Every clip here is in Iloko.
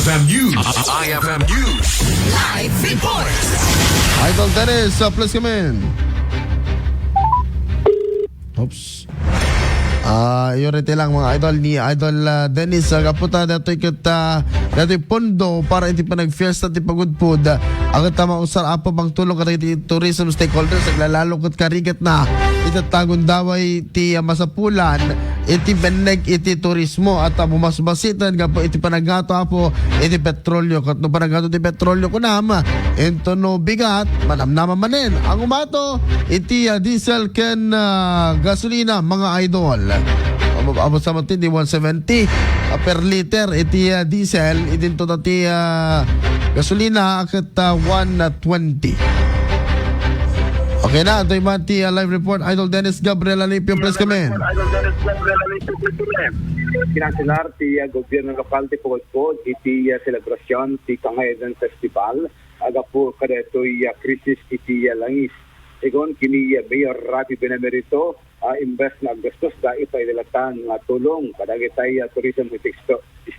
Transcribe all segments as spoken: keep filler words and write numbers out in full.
F M News. I F M News. Live report. Idol Dennis, uh, please come in. Oops. Ah, iyo riti lang, mga idol, ni Idol, ah, Dennis, ah, gapu ta datoy ket, ah, datoy pondo para iti panagfiesta ti pagudpod. Agat ta mausar, Apo, pangtulong kadagiti tourism stakeholders, aglalalo ket karigatna iti tagundaway ti, ah, masapulan iti benneg iti turismo, at, ah, bumasbasiten gapu iti panaggato, Apo, iti petrolyo. Ket no panaggato ti petrolyo, kunam, intono bigat, manamnama manen. Ang umato, iti, ah, diesel ken, ah, gasolina, mga idol. Amo, amo sa matin, di one seventy, ah, per liter iti, ah, diesel, idinto ta ti, ah, gasolina, ket, ah, one twenty. Okay na, ito yung ti, ah, live report. Idol Dennis Gabriel Alipio, please come in. Kinanselar ti, ah, gobyerno lokal ti pagudpod iti, ah, selebrasyon ti Kangayadan Festival, agapu kadaytoy, ah, krisis iti, ah, langis. Segun kini, ah, Mayor Rafi Benamerito, ah, imbes nga aggastos, dayta pay ti latta nga tulong kadagitay, ah, tourism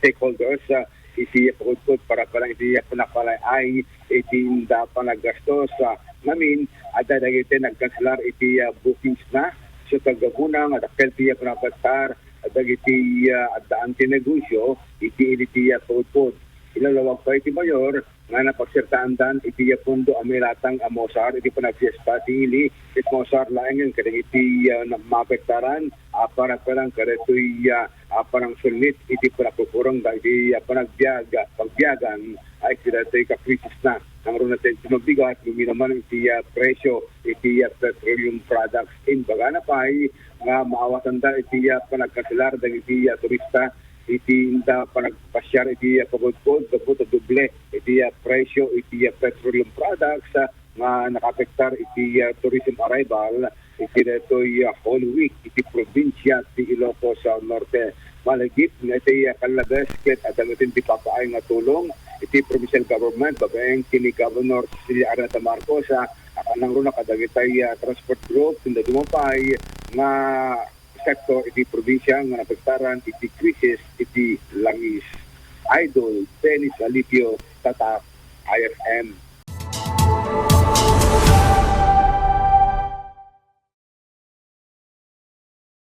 stakeholders, ah, iti pagudpod para pa lang iti, ah, panagpalay-ay iti inda panaggastos, ah, ngamin, adda dagiti nagkanselar iti, ah, bookings na. So, kagabuna nga dakkel ti, ah, panagpagtar dagiti, ah, addaan ti negosyo iti ili ti, ah, pagudpod. Ilalawag pay ti mayor nga napagsertaandan iti, ah, pondo a mailatang a mausar iti panagfiesta ti ili, ket mausar laengen kadagiti, ah, na-, maapektaran a para-parang kadagitoy, ah, a panangsullit iti panagkukurangda iti, ah, panagbiag-, pagbiagan, a iti daytoy kakrisisna. Nangruna ti mabigat, guminaman iti, ah, presyo iti, ah, petroleum products. Imbagana pay nga maawatanda iti, ah, panagkanselar dagiti, ah, turista iti inda panagpasiar iti, ah, pagudpod gapu ta doble iti, ah, presyo iti, ah, petroleum products, ah, nga nakaapektar iti, ah, tourism arrival iti daytoy, ah, Holy Week iti probinsia ti Ilocos, ah, Norte. Malagip nga iti, ah, kallabes ket adda met ti papaay nga tulong iti provincial government babaen ken ni Governor Cecilia Arneta Marcos, ah, a nangruna kadagitay, ah, transport group, ken dadduma pay nga sektor iti probinsia nga naapektaran iti krisis iti langis. Idol Dennis Alipio, Tatak, I F M